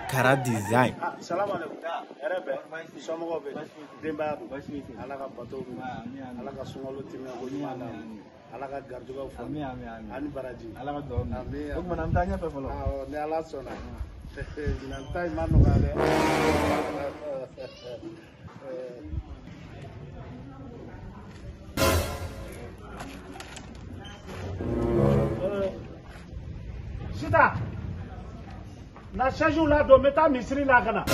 Kara Design. Salam alaikum. Hɛrɛ bɛ somɔgɔw bɛ denbaya dun Ala ka bato minɛ Ala ka sunkalo timiya ko ɲuman d'an ma Ala ka garijɛgɛw fɔ ani baraji Ala ka dugawu minɛ. O tuma an bɛ taa ɲɛfɛ fɔlɔ. Awɔ ni Ala sɔnna. Ɲinan ta in ma nɔgɔya dɛ. Sita na chaise la don n bɛ taa misiri la ka na.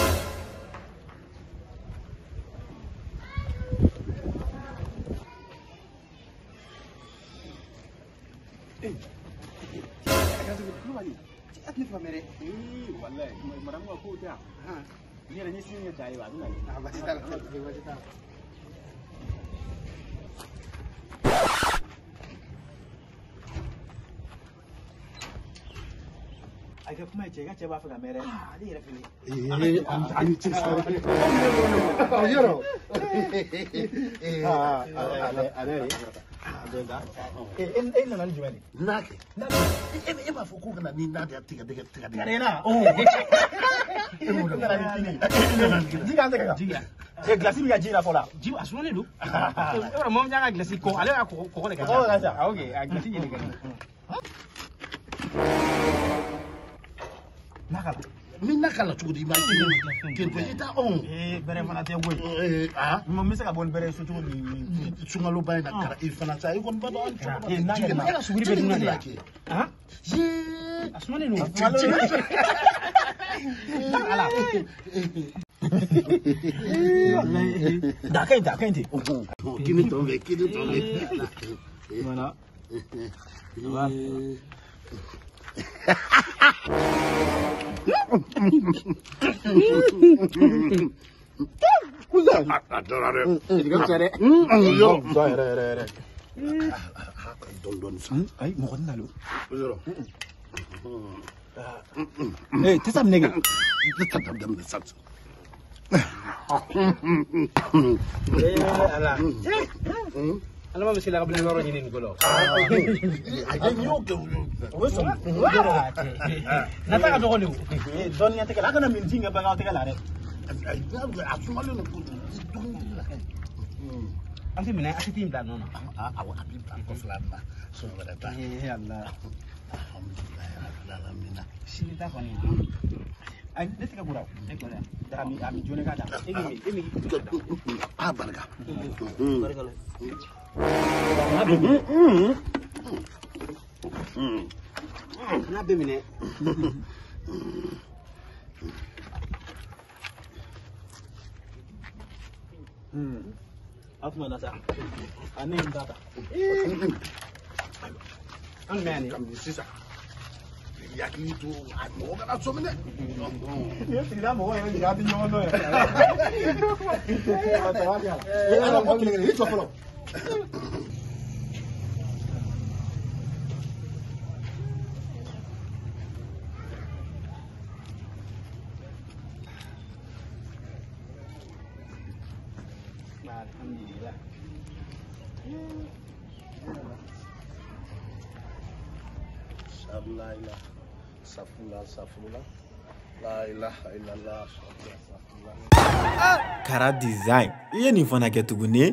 Wallahi madame ka kow tɛ yan. N yɛrɛ n ye sini kɛ da ye a bɛ na ye. Baasi t'a la baasi t'a la. A ka kuma ye cɛ i ka cɛ b'a fɛ ka mɛn dɛ. Ale yɛrɛ fɛnɛ. A ni ce sa. Yɔrɔ. Ale yɛrɛ. E nana ni jumɛn de ye? Na kɛ. E b'a fɔ ko ka na ni na de ye tigɛdɛgɛ tigɛdɛgɛ. Ka na. E nana ni kini. Ji k'an tɛgɛ kan. Ji k'an. Glace bɛ ka ji la fɔlɔ. Ji a sumalen don. E b'a dɔn mɔgɔ min ka glace kɔ ale y'a kɔgɔ de ka ca. Kɔgɔ ka ca. Ok a glace yɛlɛ ka di. N'a kala. Ni n'a kala cogo di i b'a kɛ ten i t'a anw. Bɛrɛ fana tɛ koyi. N bɛ se ka bɔ ni bɛrɛ ye so cogo di. Sunkaloba in na kara i fana sa i kɔni b'a dɔn an cogo E ka suguri bɛ dun de la. A sumalen don. Ala. Da ka ɲi ten a ka ɲi ten. Kini tɔ bɛ kini tɔ bɛ. Voilà. Cousin. A dɔra dɛ. I ka fisa dɛ. Yɔrɔ. Yɛrɛ yɛrɛ yɛrɛ. Dɔɔni dɔɔni sa. Ayi mɔgɔ tɛna don. Yɔrɔ. Ee tɛ sa minɛ kɛ. Ne ta daminɛ sisan. Ee Ala. Ala ma bɛ se la ka bila yɔrɔ ɲini nin ko la. Ayi n'i y'o kɛ o bɛ sɔn. Nata ka dɔgɔ de o. Dɔnniya tɛgɛ la a kana min ji kɛ bagan tɛgɛ la dɛ. A sumalen don kojugu dumuni la. An tɛ minɛ a tɛ in bila nɔ na. Awɔ a b'i bila kɔfɛ la sɔn wɛrɛ ta. Ee Ala. Alhamdulilayi rabbil alamina. Sini ta kɔni. Ayi ne tɛgɛ kora. Ne kora. A mi jɔn ka da. E mi e mi. A barika. Barika la. N'a bɛ minɛ. A tuma na sa. A ne ye n ta ta. An mɛn yan Kabini sisan. I hakili to a mɔgɔ kana sɔmi dɛ. Ni ye sigida mɔgɔ yɛrɛ jigin a bɛ ɲɔgɔn dɔn yɛrɛ. Ala ko kelen kelen i jɔ fɔlɔ. Alhamdulillah. La ilaha safula safula la ilaha illallah safula safula. Kara Design. I ye nin fana kɛ tuguni.